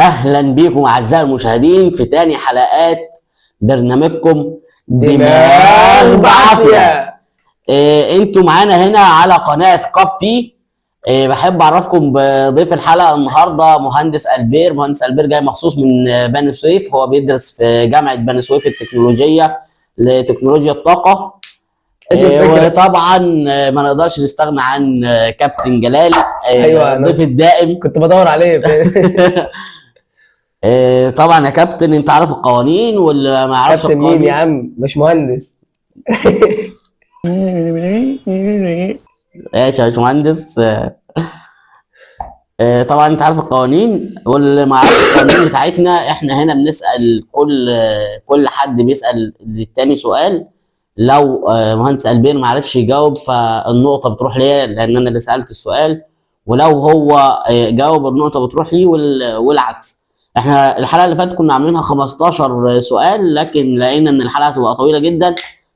اهلا بيكم اعزائي المشاهدين في تاني حلقات برنامجكم دماغ بعافية. انتوا معانا هنا على قناة كابتي. بحب اعرفكم بضيف الحلقة النهارده مهندس البير. مهندس البير جاي مخصوص من بني سويف، هو بيدرس في جامعه بني سويف التكنولوجية لتكنولوجيا الطاقة. وطبعا ما نقدرش نستغنى عن كابتن جلال، أيوة، الضيف الدائم. كنت بدور عليه. طبعا يا كابتن انت عارف القوانين ولا ما يعرفش كابتن مين القوانين؟ يا عم؟ مش مهندس. ماشي يا باشمهندس. طبعا انت عارف القوانين واللي ما يعرفش القوانين بتاعتنا، احنا هنا بنسأل كل حد بيسأل للتاني سؤال. لو مهندس البير ما عرفش يجاوب فالنقطة بتروح ليا لان انا اللي سألت السؤال، ولو هو جاوب النقطة بتروح لي والعكس. احنا الحلقة اللي فاتت كنا عاملينها 15 سؤال، لكن لقينا ان الحلقة هتبقى طويلة جدا،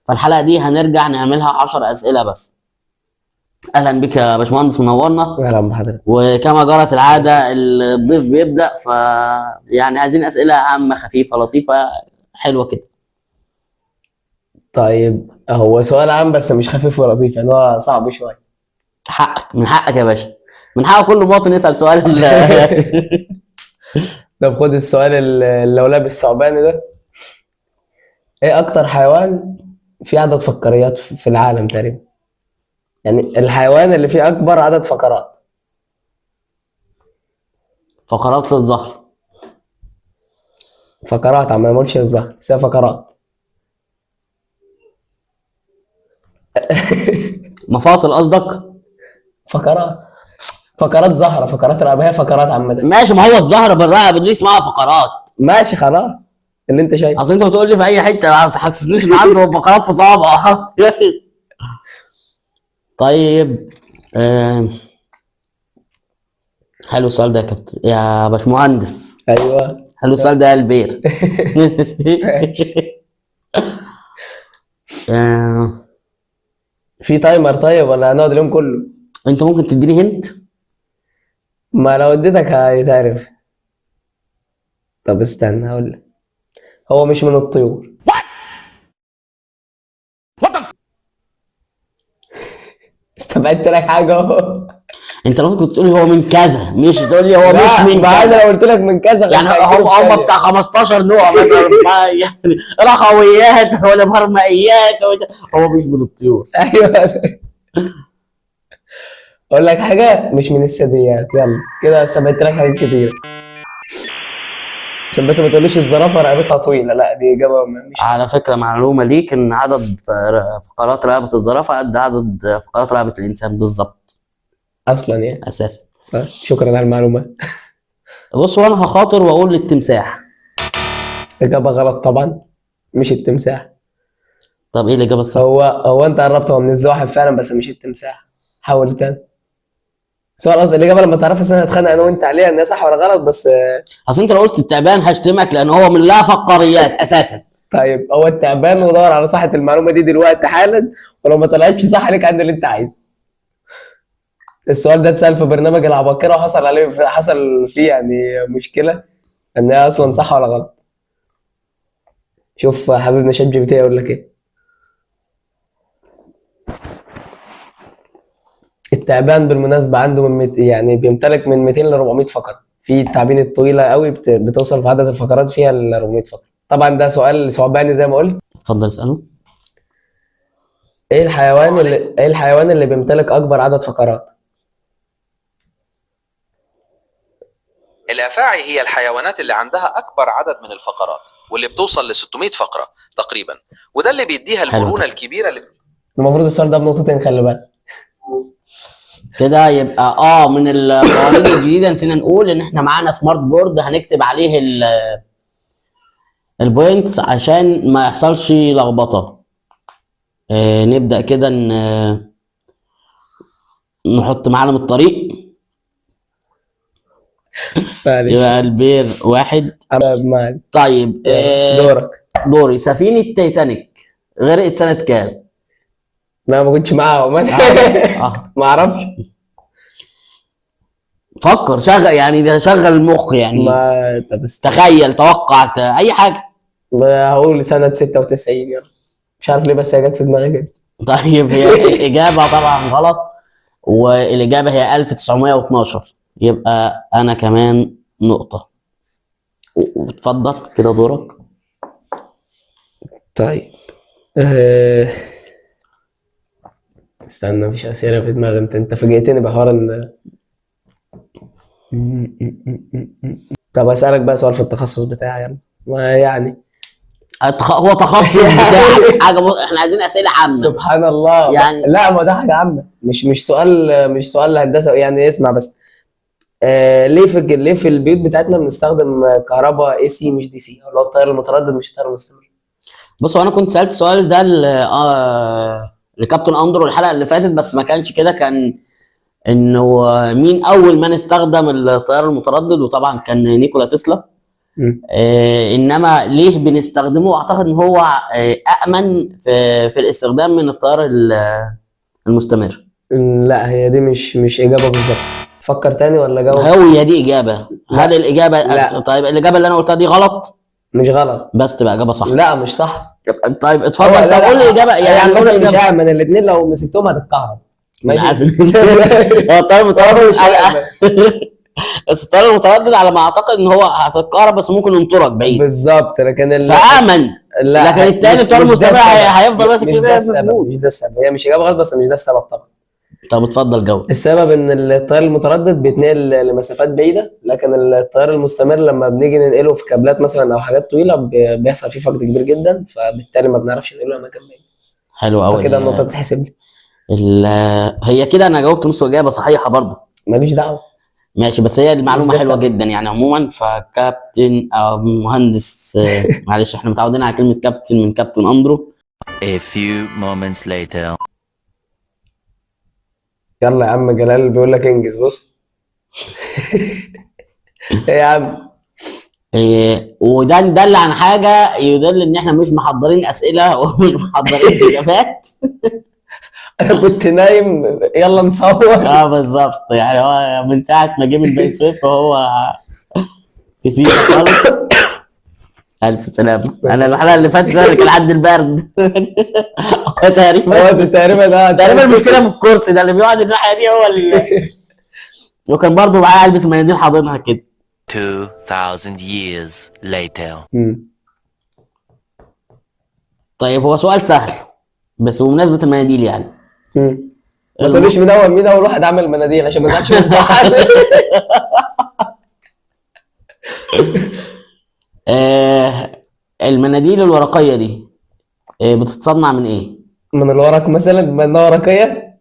فالحلقة دي هنرجع نعملها 10 أسئلة بس. اهلا بك يا باشمهندس، منورنا. اهلا بحضرتك. وكما جرت العادة الضيف بيبدأ، ف يعني عايزين أسئلة عامة خفيفة لطيفة حلوة كده. طيب هو سؤال عام بس مش خفيف ولطيف، يعني هو صعب شوية. حقك، من حقك يا باشا، من حق كل مواطن يسأل سؤال. طب خد السؤال اللولاب الثعباني ده. ايه اكتر حيوان فيه عدد فقريات في العالم تقريبا؟ يعني الحيوان اللي فيه اكبر عدد فقرات. فقرات للظهر. فقرات، عم ما اقولش الظهر، بس هي فقرات. مفاصل قصدك؟ فقرات، فقرات زهرة، فقرات رقبة، هي فقرات عامة. ماشي، ما هو الظهر بالرقبة دي اسمها فقرات. ماشي خلاص اللي انت شايفه. اصل انت بتقول لي في اي حتة ما تحسسنيش ان عنده فقرات في صابعه. طيب حلو السؤال ده يا كابتن يا باشمهندس. ايوه حلو السؤال ده يا البير. في timer طيب ولا هنقعد اليوم كله؟ انت ممكن تديني hint؟ ما لو اديتك هيتعرف. طب استنى هقول لك. هو مش من الطيور. استبعدت لك حاجة اهو. انت المفروض كنت تقول لي هو من كذا، مش تقول لي هو مش من ما عايز كذا. لو قلت لك من كذا يعني هم بتاع 15 نوع مثلا، يعني رخويات ولا مرمئيات، هو مش من الطيور. ايوه. اقول لك حاجة، مش من الثدييات. يلا كده استبعدت لك حاجات كتير، عشان بس ما تقوليش الزرافه رقبتها طويلة، لا دي اجابه مش. على فكرة معلومة ليك ان عدد فقرات رقبة الزرافه قد عدد فقرات رقبة الانسان بالظبط. اصلا يعني اساسا. شكرا على المعلومة. بص، وانا هخاطر واقول للتمساح. اجابه غلط طبعا، مش التمساح. طب ايه الاجابة الصح؟ هو انت قربت، هو من الزواحف فعلا بس مش التمساح. حاول تاني. سؤال اصلا الاجابة لما تعرفها السنة هتخانق انا وانت عليها انها صح ولا غلط. بس اصل انت لو قلت التعبان هشتمك لان هو من لا فقاريات اساسا. طيب هو التعبان، ودور على صحة المعلومة دي دلوقتي حالا، ولو ما طلعتش صح عليك عند اللي انت عايزه. السؤال ده اتسال في برنامج العباقرة وحصل عليه، حصل فيه يعني مشكلة ان هي اصلا صح ولا غلط. شوف حبيبنا ChatGPT يقول لك ايه. التعبان بالمناسبة عنده من يعني بيمتلك من 200 ل 400 فقرة. في التعابين الطويلة قوي بتوصل في عدد الفقرات فيها ل 400 فقرة. طبعا ده سؤال ثعباني زي ما قلت. اتفضل اسأله. ايه الحيوان اللي بيمتلك اكبر عدد فقرات؟ الافاعي هي الحيوانات اللي عندها اكبر عدد من الفقرات، واللي بتوصل ل 600 فقرة تقريبا، وده اللي بيديها المرونة الكبيرة اللي المفروض السؤال ده بنقطتين، خلي بالك. كده يبقى من القوانين الجديدة نسينا نقول ان احنا معانا smart board هنكتب عليه ال points عشان ما يحصلش لخبطة. نبدا كده نحط معلم الطريق. يبقى البير واحد. طيب دورك. دوري. سفينة تايتانيك غرقت سنة كام؟ لا ما كنتش معاهم. ما اعرفش. فكر، شغل يعني، ده شغل المخ يعني. ما طب استنى. تخيل، توقع، اي حاجة. ما هقول سنة 96، يلا، مش عارف ليه بس هي جت في دماغي كده. طيب هي الاجابة طبعا غلط، والاجابة هي 1912. يبقى انا كمان نقطة. واتفضل كده دورك. طيب استنى، مفيش أسئلة في دماغي. انت فاجئتني بحوار ان طب أسألك بقى سؤال في التخصص بتاعي، يلا، ما يعني هو تخصص بتاعك حاجة احنا عايزين اسئلة عامة. سبحان الله يعني- لا، ما ده حاجة عامة، مش سؤال، مش سؤال هندسة يعني. اسمع بس، ليه في البيوت بتاعتنا بنستخدم كهرباء AC مش DC، اللي هو التيار المتردد مش التيار المستمر؟ بص، هو انا كنت سالت السؤال ده لكابتن اندرو الحلقة اللي فاتت، بس ما كانش كده، كان انه مين اول من استخدم التيار المتردد، وطبعا كان نيكولا تسلا. انما ليه بنستخدمه؟ اعتقد ان هو امن في الاستخدام من التيار المستمر. لا، هي دي مش إجابة بالظبط. تفكر تاني ولا جاوب؟ هو دي اجابه؟ هل الاجابة؟ لا. طيب الاجابة اللي انا قلتها دي غلط؟ مش غلط. بس تبقى اجابه صح. لا، مش صح. طيب هو اتفضل. لا، طب لا، قول لي اجابه يعني، قول لي مش اجابه. آمن، الاثنين لو مسكتهم هتتكهرب. أنا ماشي. عارف. هو التيار المتردد مش آمن. بس التيار المتردد على ما اعتقد ان هو هتتكهرب، بس ممكن ينطرك بعيد. بالظبط، لكن فامن. لا، لكن التاني التيار مش ده المستمر السبب. هيفضل ماسك مش فيه ده بقى السبب. موت. مش ده السبب، هي مش اجابه غلط بس مش ده السبب طبعا. طب اتفضل جاوب. السبب ان التيار المتردد بيتنقل لمسافات بعيده، لكن التيار المستمر لما بنيجي ننقله في كابلات مثلا او حاجات طويلة بيحصل فيه فقد كبير جدا، فبالتالي ما بنعرفش ننقله لمكان بعيد. حلو قوي. فكده النقطة تتحسب لي. هي كده انا جاوبت نص اجابه صحيحه برضو. ماليش دعوه. ماشي، بس هي المعلومة مش ده حلوة السبب. جدا يعني عموما. فكابتن او مهندس، معلش احنا متعودين على كلمة كابتن من كابتن اندرو. A few moments later. يلا يا عم، جلال بيقول لك انجز. بص، ايه يا عم؟ إيه، وده دل عن حاجه، يدل ان احنا مش محضرين اسئلة ومش محضرين اجابات. انا كنت نايم، يلا نصور. اه بالظبط، يعني هو من ساعة ما جه من بني سويف وهو كسيف خالص. الف سلامه. انا الحلقة اللي فاتت ده كان عندي البرد تقريبا. هو تقريبا تقريبا المشكلة في الكرسي ده، اللي بيقعد الناحية دي هو اللي، وكان برضه معاه علبة مناديل حاضنها كده. 2,000 years later. طيب هو سؤال سهل بس بمناسبة المناديل يعني. ما تقوليش مين اول واحد عمل مناديل عشان ما ازعلش من بعض. المناديل الورقية دي بتتصنع من ايه؟ من الورق مثلا، بما انها ورقية.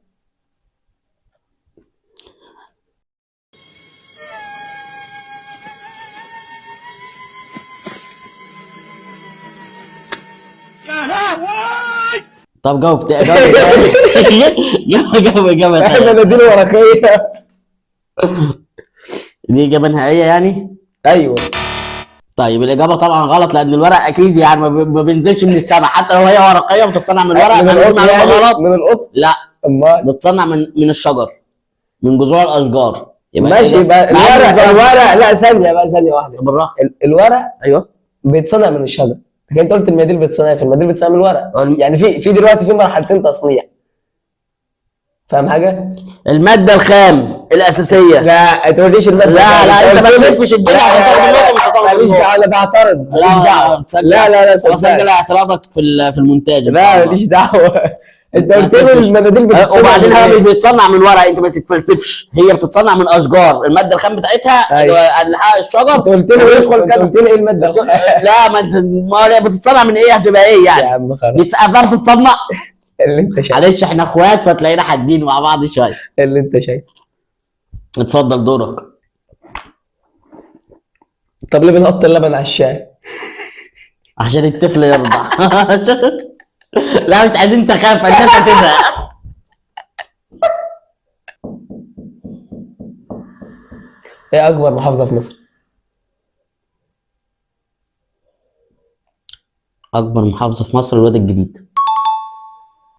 طب جاوب جاوب جاوب جاوب اجابه تانية. مناديل ورقيه. دي اجابه نهائية يعني؟ ايوه. طيب الاجابة طبعا غلط، لان الورق اكيد يعني ما بينزلش من السماء، حتى لو هي ورقية بتتصنع من الورق. من انا القطن معلومة يعني؟ غلط. من القطن؟ لا. امال؟ بتتصنع من الشجر، من جذوع الاشجار. يبقى ماشي. كده- يبقى مع إن الورق بالظبط- الورق، لا، ثانية بقى، ثانية واحده. بالراحة. الورق ايوه. بيتصنع من الشجر، لكن انت قلت المناديل بتصنع، في المناديل بتصنع من الورق. يعني في دلوقتي في مرحلتين تصنيع، فاهم حاجة؟ المادة الخام الاساسية. لا، انت ما قلتليش المادة. لا، لا، انت ما تلفش الدنيا لا، عشان لا، تاخد لا، النقطة، مش هتاخد ماليش النقطة. دعوه، انا بعترض، ماليش لا دعوه. تسجل. لا لا لا، وسجل صدقني. اعتراضك في المونتاج إن شاء لا، الله. ماليش دعوه، انت ما قلت لي تلفش. المناديل بتتصنع وبعدين من هي إيه؟ مش بيتصنع من ورق، انت ما تتفلسفش، هي بتتصنع من اشجار، المادة الخام بتاعتها أيوة. الشجر. انت قلت لي ويدخل انت كذا. قلت لي ايه المادة الخام؟ لا، ما انت ما هي بتتصنع من ايه، هتبقى ايه يا يعني؟ عم خلاص. بتسقفها بتتصنع. اللي انت شايفه. معلش، احنا اخوات فتلاقينا حادين مع بعض شوية. اللي انت شايفه. اتفضل دورك. طب ليه بنحط اللبن على الشاي؟ عشان الطفل يرضع. لا، مش عايزين سخافه، الناس هتزهق. ايه اكبر محافظة في مصر؟ اكبر محافظة في مصر الوادي الجديد.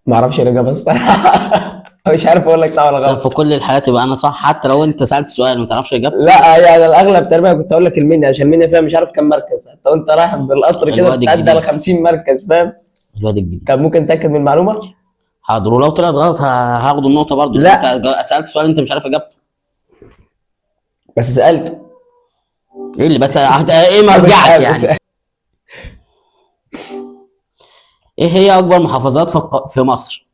ما اعرفش الاجابة الصراحه. مش عارف اقول لك صح ولا طب غلط. في كل الحالات يبقى انا صح، حتى لو انت سالت سؤال ما تعرفش اجابته. لا يعني الاغلب تقريبا كنت اقول لك المنيا، عشان المنيا فيها مش عارف كم مركز، حتى وانت رايح بالقطر كده الوادي بتعدي على الجديد. 50 مركز، فاهم؟ الواد الجديد. طب ممكن تاكد من المعلومة؟ حاضر، ولو طلعت غلط هاخد النقطة برضو. لا. انت سالت سؤال انت مش عارف اجابته. بس سالته. ايه اللي بس ايه مرجعك يعني؟ ايه هي اكبر محافظات في مصر؟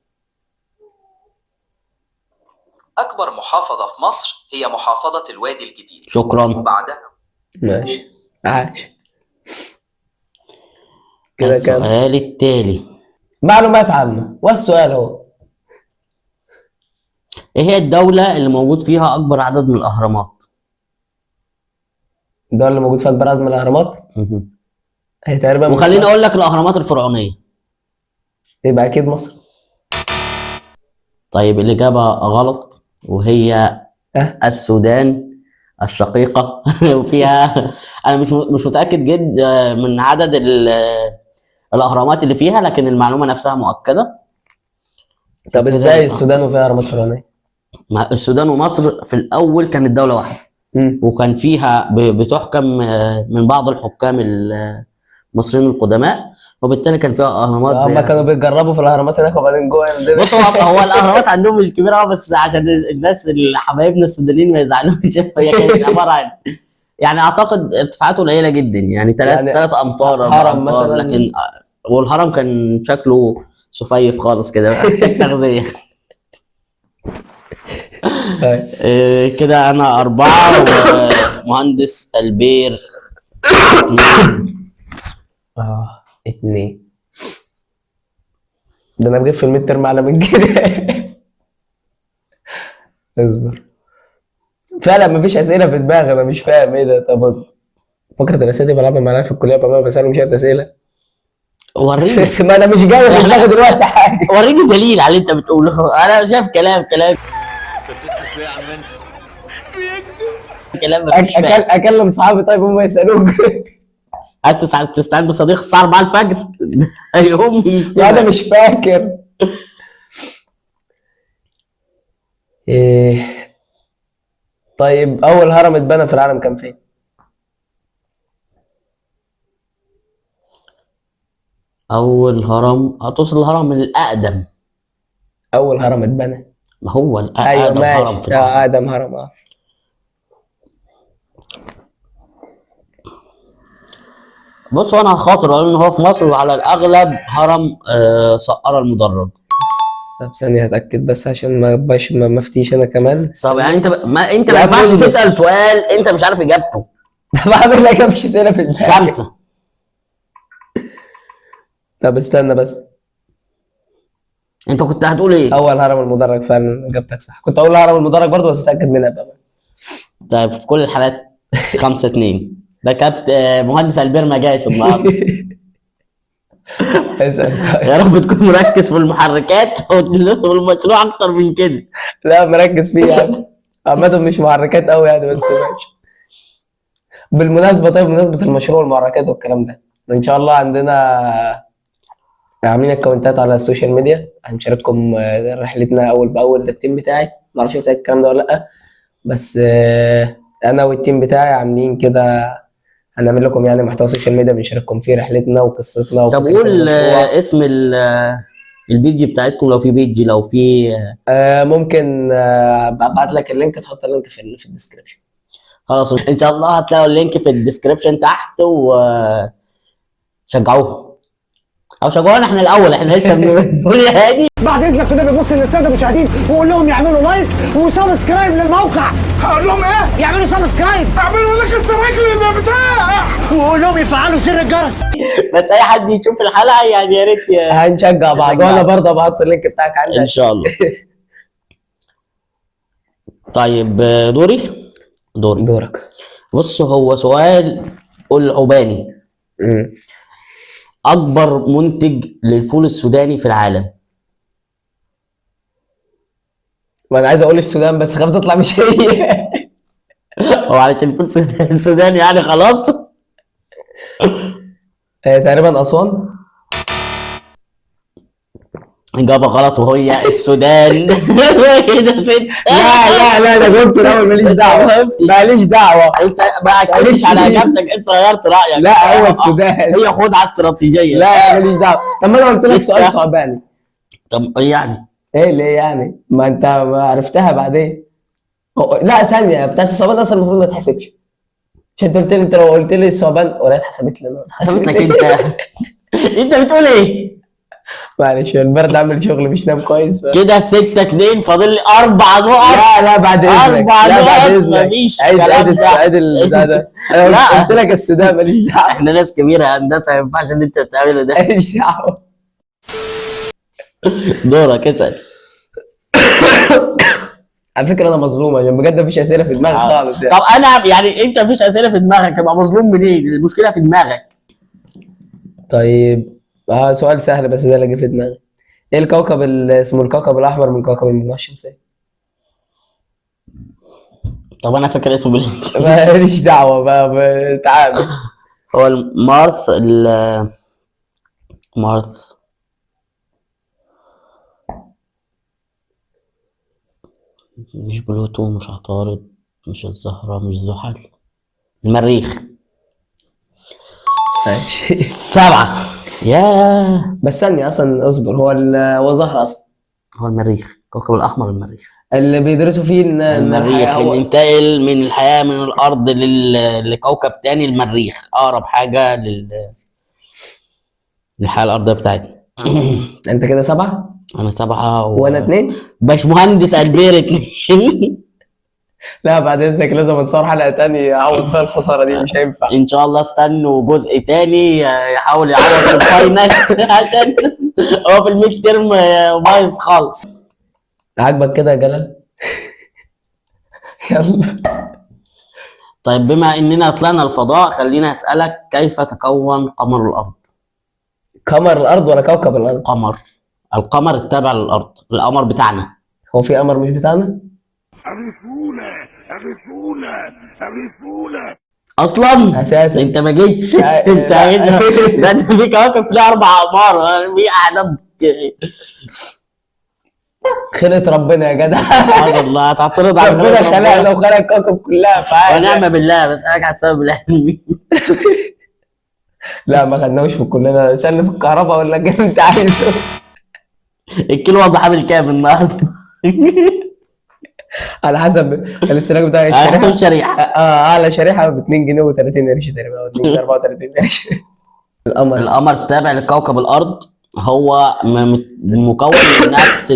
أكبر محافظة في مصر هي محافظة الوادي الجديد، شكرا. وبعدها ماشي، عاش. كده كام؟ السؤال التالي. معلومات عامة، والسؤال هو ايه هي الدولة اللي موجود فيها اكبر عدد من الاهرامات؟ الدولة اللي موجود فيها أكبر عدد من الأهرامات؟ هي تقريبا مش وخليني مصر. اقول لك الاهرامات الفرعونية. يبقى أكيد مصر. طيب الاجابة غلط، وهي أه؟ السودان الشقيقة. وفيها انا مش متأكد جدا من عدد الاهرامات اللي فيها، لكن المعلومة نفسها مؤكدة. طب كده إزاي يبقى- السودان وفيها أهرامات فرعونية؟ السودان ومصر في الاول كانت دولة واحدة، وكان فيها بتحكم من بعض الحكام المصريين القدماء، وبالتالي كان فيها اهرامات. هم كانوا بيتجربوا في الأهرامات هناك وبعدين جوه عندنا. بص، هو الاهرامات عندهم مش كبيرة أوي، بس عشان الناس اللي حبايبنا السودانيين ما يزعلوش. هي كانت عبارة عن يعني اعتقد ارتفاعاته قليله جدا، يعني ثلاث يعني 3 امتار، 4 هرم امتار، مثلاً. لكن والهرم كان شكله سفيف خالص كده، محتاج تغذية. طيب. كده انا 4 ومهندس البير 2. 2. ده أنا بجيب في ال midterm أعلى من كده. اصبر، فعلا مفيش أسئلة في دماغي، أنا مش فاهم إيه ده. طب اصبر، فكرة الأسئلة دي بلعبها مع العيال في الكلية، بقى بسألهم شوية أسئلة. وريني. بس ما أنا مش جاي في دماغي دلوقتي حاجة. وريني دليل على اللي انت بتقوله. انا شايف كلام كلام كلام مفيش فاهم. اكلم صحابي طيب هم يسالوك. عايز تستعين بصديق الساعة 4 الفجر يقوم يشتغل. انا مش فاكر. إيه. طيب اول هرم اتبنى في العالم كان فين؟ اول هرم، هتوصل الهرم الاقدم. اول هرم اتبنى. ما هو ايوه الاقدم هرم ماشي، في العالم. اقدم هرم. بص، انا هخاطر اقول ان هو في مصر، وعلى الاغلب هرم سقارة المدرج. طب ثانية هتأكد بس عشان ما باش ما افتيش انا كمان. طب يعني انت ما انت ما يا ينفعش عم تسأل سؤال انت مش عارف اجابته. طب اعمل لك مفيش اسئلة في دماغي. 5. طب استنى بس. انت كنت هتقول ايه؟ اول هرم المدرج فعلا، اجابتك صح. كنت اقول هرم المدرج برضه، بس اتاكد منها بقى. طيب في كل الحالات 5-2. ده كابت مهندس البير ما جاش النهارده. اسال. طيب. يا رب تكون مركز في المحركات والمشروع اكتر من كده. لا مركز فيه يا عم. عامة مش محركات قوي يعني، بس ماشي. بالمناسبة، طيب بمناسبة المشروع والمحركات والكلام ده، ان شاء الله عندنا عاملين اكونتات على ال social media، هنشارككم رحلتنا اول باول. ده ال team بتاعي، ما اعرفش بتاع الكلام ده ولا لا، بس انا وال team بتاعي عاملين كده، هنعمل لكم يعني محتوى social media بنشارككم فيه رحلتنا وقصتنا. طب وفكرة قول المشروع. اسم ال page بتاعتكم، لو في page، لو في ممكن ابعت لك ال link، تحط ال link في ال description. خلاص ان شاء الله هتلاقوا ال link في ال description تحت، وشجعوهم او شجعونا احنا الاول، احنا لسه بنقول يا هادي. بعد اذنك كده بتبص للسادة المشاهدين وقول لهم يعملوا like و subscribe للموقع. هقول لهم ايه؟ يعملوا subscribe، اعملوا لك strike للبتاع، وقول لهم يفعلوا زر الجرس. بس اي حد يشوف الحلقة يعني يا ريت هنشجع بعض، نشجع. وانا برضه بحط ال link بتاعك عندك ان شاء الله. طيب دوري. دورك. بص، هو سؤال العباني. اكبر منتج للفول السوداني في العالم؟ ما انا عايز اقول السودان، بس خايف تطلع مش هي. هو علشان الفول السوداني يعني خلاص. تقريبا اسوان. اجابه غلط وهي السودان. كده 6. لا لا لا، انا جاوبت الاول، ماليش دعوه، ماليش دعوه. انت ما اكدتش على اجابتك، انت غيرت رايك. لا هو السودان. هي خدعه استراتيجية. لا ماليش دعوه. طب ما انا قلت لك سؤال 6. ثعباني. طب ايه يعني؟ ايه ليه يعني؟ ما انت ما عرفتها بعدين. لا ثانية، بتاعت الثعبان اصلا المفروض ما تحسبش، عشان انت قلت لي، انت لو قلت لي الثعبان ولا اتحسبت لي انا؟ حسبت لك انت. انت بتقول ايه؟ معلش البرد عامل شغل، مش نام كويس كده 6-2، فاضل لي 4 نقط. لا لا بعد اذنك، 4 لا بعد نقط، اذنك. مفيش عيد كلام عيد ده. عيد البتاع ده. انا لا. قلت لك السودان، ماليش دعوه. احنا ناس كبيرة يا هندسة، ما ينفعش اللي انت بتعمله ده. ماليش دعوه. دورك اسال. على فكرة انا مظلوم، عشان بجد مفيش اسئلة في دماغي خالص يعني. طب انا يعني انت مفيش اسئلة في دماغك، يبقى مظلوم منين؟ المشكلة في دماغك. طيب سؤال سهل بس ده اللي جه في دماغي. ايه الكوكب اللي اسمه الكوكب الاحمر من كوكب المجموعة الشمسية؟ طب انا فاكر اسمه بالانجليزي. ماليش دعوه بقى، تعامل. هو المارث، مارث مش بلوتو، مش عطارد، مش الزهرة، مش زحل، المريخ. ماشي. 7. يا بس ثانية اصلا اصبر، هو زهرة اصلا. هو المريخ، الكوكب الأحمر المريخ. اللي بيدرسوا فيه ان المريخ الحياة هو ننتقل من الحياة من الأرض لكوكب تاني، المريخ أقرب حاجة للحياة الأرضية بتاعتنا. انت كده 7 أنا 7 وانا 2. باشمهندس ألبير 2. لا بعد اذنك لازم نصور حلقة تانية اعوض فيها الخسارة دي، مش هينفع. ان شاء الله استنوا جزء تاني يحاول يعوض في ال final، عشان هو في ال midterm بايظ خالص. عاجبك كده يا جلال؟ يلا. طيب بما اننا طلعنا الفضاء، خلينا اسالك كيف تكون قمر الارض؟ قمر الارض ولا كوكب الارض؟ قمر القمر التابع للارض، القمر بتاعنا. هو في قمر مش بتاعنا؟ اغثونا اغثونا اغثونا اصلا اساسا انت ما جيتش. لا، انت لا. ما جيتش. ده انت في كواكب فيها 4 اقمار، في اعداد. خلقة ربنا يا جدع. سبحان الله، هتعترض على ربنا خلقة خلقنا ربنا. وخلق الكوكب كلها، فعادي. ونعم بالله، بسألك على السبب العلمي. لا ما خدناهوش في كلنا، سألني في الكهرباء ولا اللي انت عايزه. الكيلو وضع عامل كام النهارده؟ على حسب الاشتراك بتاع على حسب الشريحة. الشريحة. اعلى شريحة ب 2 جنيه و30 قرش تقريبا، او 2 جنيه 34 قرش. القمر. القمر التابع لكوكب الارض هو مكون من نفس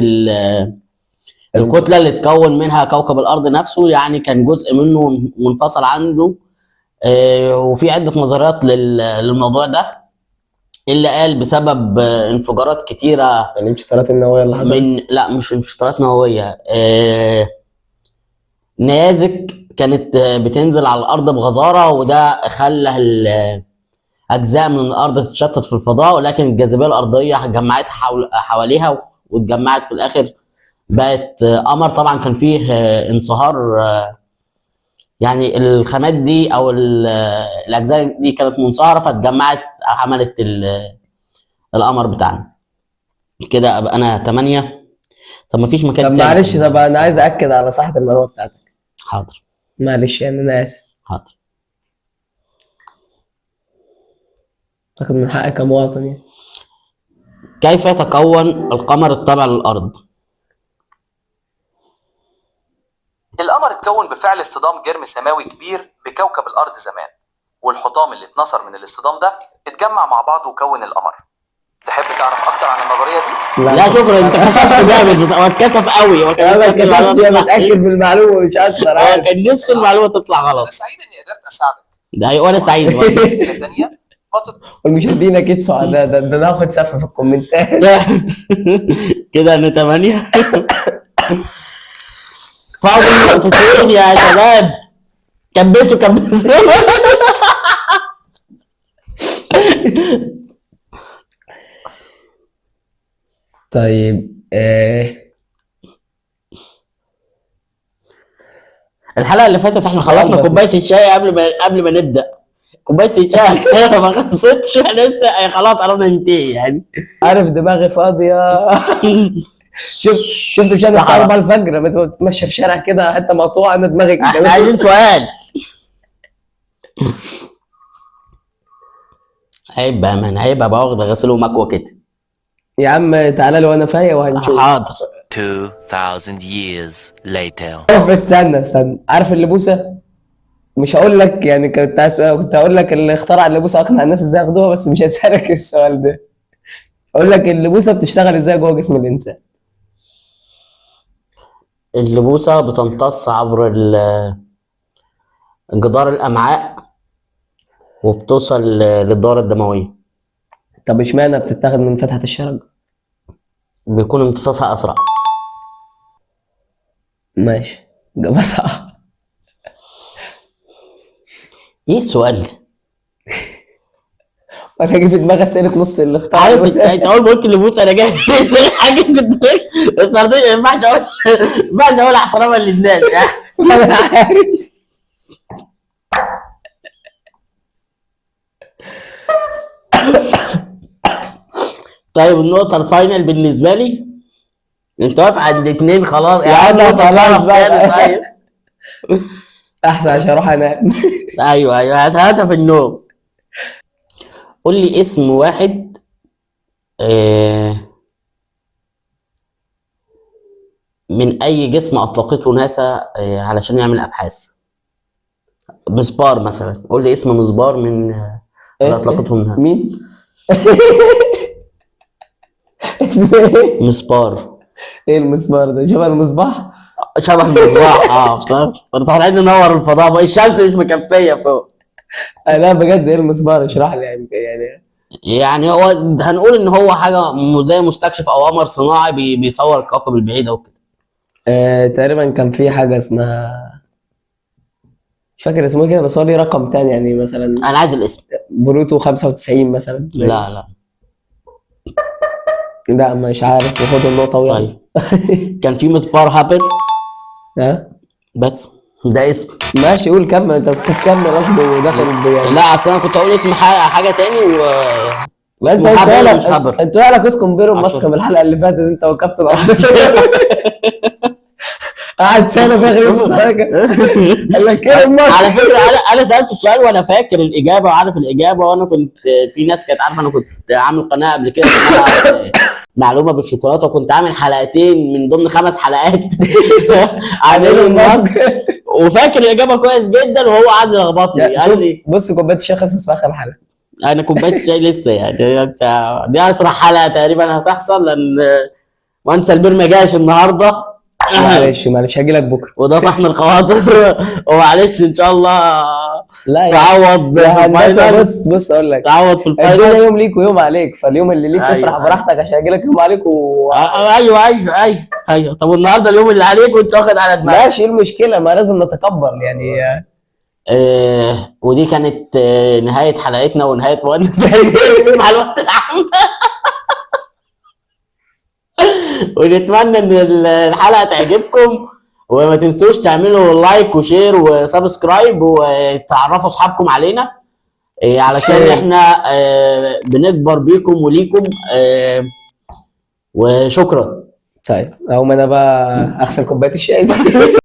الكتلة اللي اتكون منها كوكب الارض نفسه، يعني كان جزء منه منفصل عنه. وفي عده نظريات للموضوع ده، اللي قال بسبب انفجارات كتيرة يعني الانشطارات النووية اللي حصلت من لا مش انفجارات نووية، نيازك كانت بتنزل على الارض بغزاره، وده خلى اجزاء من الارض تتشتت في الفضاء، ولكن الجاذبية الارضية جمعتها حواليها واتجمعت في الاخر بقت قمر. طبعا كان فيه انصهار، يعني الخامات دي او الاجزاء دي كانت منصهره فاتجمعت عملت القمر بتاعنا. كده ابقى انا 8. طب ما فيش مكان طب تاني. معلش، طب انا عايز اكد على صحة المعلومة بتاعتك. حاضر. معلش يعني انا اسف. حاضر. تاخد من حقك كمواطن يعني. كيف يتكون القمر التابع للارض؟ القمر اتكون بفعل اصطدام جرم سماوي كبير بكوكب الأرض زمان، والحطام اللي اتنثر من الاصطدام ده اتجمع مع بعضه وكون القمر. تحب تعرف أكتر عن النظرية دي؟ لا شكرا، انت كسفت جامد، بس هو اتكسف قوي، هو كان انا مستني المعلومة اتكسفت، انا تطلع. متاكد من المعلومة مش اكتر. هو عادي. كان نفسه المعلومة تطلع أنا غلط. سعيد إني قدرت أساعدك. ده هي وانا سعيد برضه. أسئلة تانية ما والمشاهدين اكيد سعداء، ده ناخد سفه في الكومنتات. كده انا 8. فاضل نقطتين يا شباب، كبسوا كبسوا. طيب الحلقة اللي فاتت احنا خلصنا بس. كوباية الشاي قبل ما نبدا. كوباية الشاي ما خلصتش، احنا لسه خلاص قربنا ننتهي يعني. عارف دماغي فاضية. شفت مش انا الساعة صحراء. 4 الفجر لما تتمشى في شارع كده حتة مقطوعة، انا دماغي احنا عايزين سؤال. عيب بقى man، عيب ابقى واخد غسيل ومكوى كده. يا عم تعالى لي وانا فايق وهنشوف. حاضر. 2,000 years later. عارف، استنى عارف اللبوسه؟ مش هقول لك يعني، كنت عايز سؤال، كنت هقول لك اللي اخترع اللبوسه اقنع الناس ازاي ياخدوها، بس مش هسألك السؤال ده. اقول لك اللبوسه بتشتغل ازاي جوه جسم الانسان؟ اللبوسة بتمتص عبر جدار الأمعاء وبتوصل للدورة الدموية. طب اشمعنى بتتاخد من فتحه الشرج؟ بيكون امتصاصها أسرع. ماشي، إجابة صح. إيه السؤال ده؟ انا جه في دماغي اسئلة نص اللي اخترع عارف انت اللبوسة. انت اول ما قلت اللبوسة انا جاي في دماغي حاجة كنت، بس ما ينفعش اقول، ما ينفعش اقول احتراما للناس يعني. انا عارف. طيب النقطة ال final بالنسبة لي، انت واقف عند اتنين خلاص يا عم نقطة خلاص طرف بقى. تاني. طيب احسن عشان اروح انام. ايوه هاتها في النوم. قول لي اسم واحد من اي جسم اطلقته ناسا علشان يعمل ابحاث. مسبار مثلا، قول لي اسم مسبار من اللي اطلقته منها. مين؟ اسمه ايه؟ مسبار. ايه المسمار ده؟ شبه المصباح؟ شبه المصباح. طب طالعين ننور الفضاء، بقى الشمس مش مكفيه فوق. لا بجد ايه المسمار؟ اشرح لي يعني. يعني هو هنقول ان هو حاجة زي مستكشف او قمر صناعي بيصور الكواكب البعيدة وكده. تقريبا كان في حاجة اسمها، مش فاكر اسمه كده، بس هو ليه رقم تاني يعني، مثلا انا عايز الاسم. بلوتو 95 مثلا. لا لا مش عارف، وخد النقطة ويلا. طيب كان في مسبار هابل. ها بس ده اسم. ماشي قول كمل، انت بتكمل اصلا وداخل يعني. لا اصل انا كنت اقول اسم حاجة تاني و ما انت اسمه قلت هابل لك مش هابر. انتوا ايه علاقتكم بيرون عشان. ماسك من الحلقة اللي فاتت انت وكابتن قعد سنة في غير قال لك ايه ماسك. على فكرة انا سالت السؤال وانا فاكر الاجابة وعارف الاجابة، وانا كنت في ناس كانت عارفه انا كنت عامل قناة قبل كده اسمها معلومة بالشوكولاته، وكنت عامل حلقتين من ضمن 5 حلقات عن ايلون ماسك، وفاكر الاجابة كويس جدا، وهو قعد يلخبطني قال لي بص كوباية الشاي خلصت في اخر حلقة. انا كوباية الشاي لسه يعني، دي اسرع حلقة تقريبا هتحصل، لان وانسى البير ما جاش النهارده. معلش هاجي لك بكره. وده طحن الخواطر. ومعلش ان شاء الله لا يا تعوض يا في هندسة، ال final. بص اقول لك، تعوض في الدنيا ال final. يوم ليك ويوم عليك، فاليوم اللي ليك أيوة، افرح أيوة. براحتك عشان هاجي لك يوم عليك و ايوه ايوه ايوه ايوه. طب والنهارده اليوم اللي عليك وانت واخد على دماغك. ماشي، ايه المشكلة؟ ما لازم نتكبر يعني. ودي كانت نهاية حلقتنا ونهاية مهندس في المعلومات العامة. ونتمنى ان الحلقة تعجبكم، وما تنسوش تعملوا like و share و subscribe وتعرفوا اصحابكم علينا، علشان احنا بنكبر بيكم وليكم. وشكرا. طيب اقوم انا بقى اغسل كوباية الشاي.